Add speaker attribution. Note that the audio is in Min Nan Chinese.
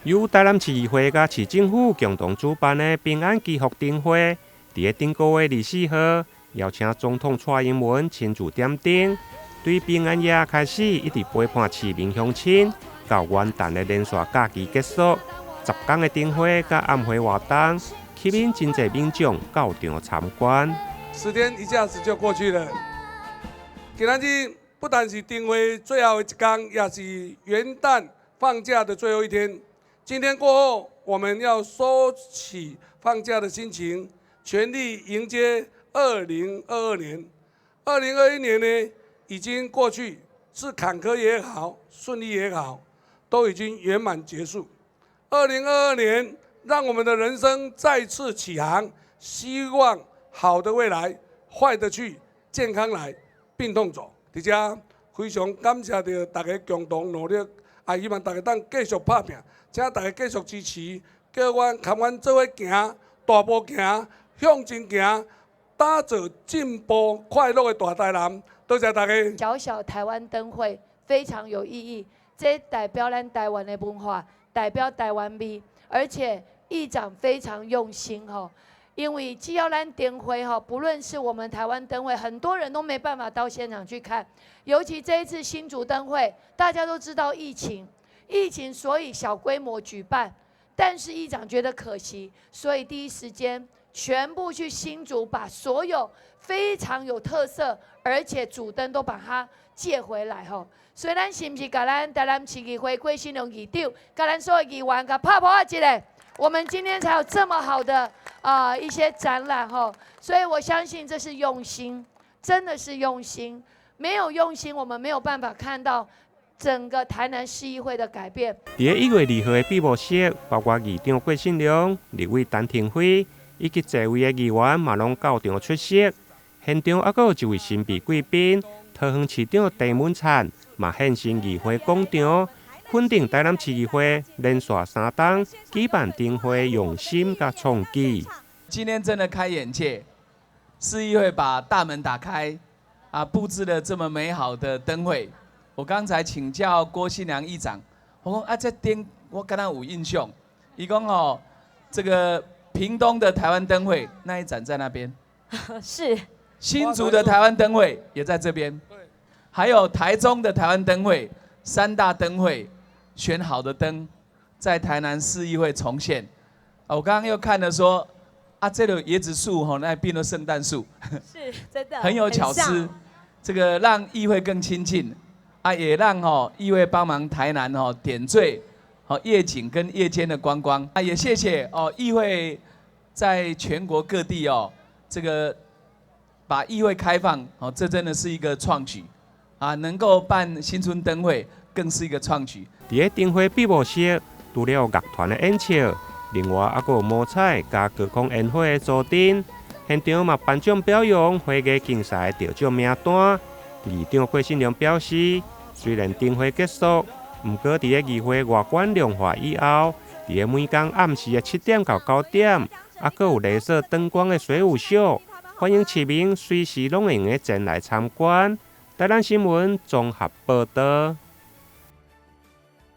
Speaker 1: 由台南市議會佮市政府共同主辦的平安祈福燈會，佇咧頂個月24號，邀請總統蔡英文親自點燈。對平安夜開始，一直陪伴市民鄉親，到元旦的連續假期結束，10工的燈會佮暗會活動，吸引真濟民眾到場參觀。
Speaker 2: 10天一下子就過去了，今仔日不但是燈會最後一工，也是元旦放假的最後一天。今天過後，我們要收起放假的心情，全力迎接二零二二年。2021年呢，已經過去，是坎坷也好，順利也好，都已經圓滿結束。二零二二年，讓我們的人生再次起航，希望好的未來，壞的去，健康來，病痛走。佇遮非常感謝著大家共同努力，也希望大家當繼續拍拚。請大家繼續支持，叫阮共阮做伙行，大步行，向前行，打造進步快樂的大台南。多謝大家。
Speaker 3: 小小台灣燈會非常有意義，這代表咱台灣的文化，代表台灣味，而且議長非常用心吼，因為只要咱燈會吼，不論是我們台灣燈會，很多人都沒辦法到現場去看，尤其這一次新竹燈會，大家都知道疫情。疫情，所以小規模舉辦，但是議長覺得可惜，所以第一時間全部去新竹，把所有非常有特色而且主燈都把它借回來吼。所以咱是毋是共咱台南市議會郭信良議長，共咱所有議員共拍噗仔一下？我們今天才有這麼好的啊一些展覽吼，所以我相信這是用心，真的是用心，沒有用心，我們沒有辦法看到整個台南市議會的改變。
Speaker 1: 佇1月2號的閉幕式，包括議長郭信良、立委陳亭妃以及濟位的議員嘛攏到場出席。現場猶閣有一位神秘貴賓，桃園市長鄭文燦嘛現身議會廣場，肯定台南市議會連續3冬舉辦燈會用心佮創舉。
Speaker 4: 今天真的開眼界，市議會把大門打開，啊，佈置了這麼美好的燈會。我剛才請教郭信良議長，我講啊，這燈我敢若有印象。伊講哦，這個屏東的台灣燈會那一盞在那邊，
Speaker 5: 是。
Speaker 4: 新竹的台灣燈會也在這邊，還有台中的台灣燈會，三大燈會選好的燈，在台南市議會重現。我剛剛又看了說，啊，這個椰子樹吼，那變了聖誕樹，
Speaker 5: 是真的，
Speaker 4: 很有巧思，這個讓議會更親近。啊，也讓吼議會幫忙台南吼點綴吼夜景跟夜間的觀光。啊，也謝謝哦議會在全國各地哦，這個把議會開放哦，這真的是一個創舉啊！能夠辦新春燈會，更是一個創舉。
Speaker 1: 佇咧燈會閉幕式，除了樂團的演唱，另外猶閣有摸彩佮高空煙火的助陣，現場嘛頒獎表揚花藝競賽得獎名單。議長郭信良表示，雖然燈會結束，毋過佇咧議會外觀亮化以後，佇咧每工暗時的7點到9點，猶閣有鐳射燈光的水舞秀，歡迎市民隨時攏會用得前來參觀。台南新聞綜合報導。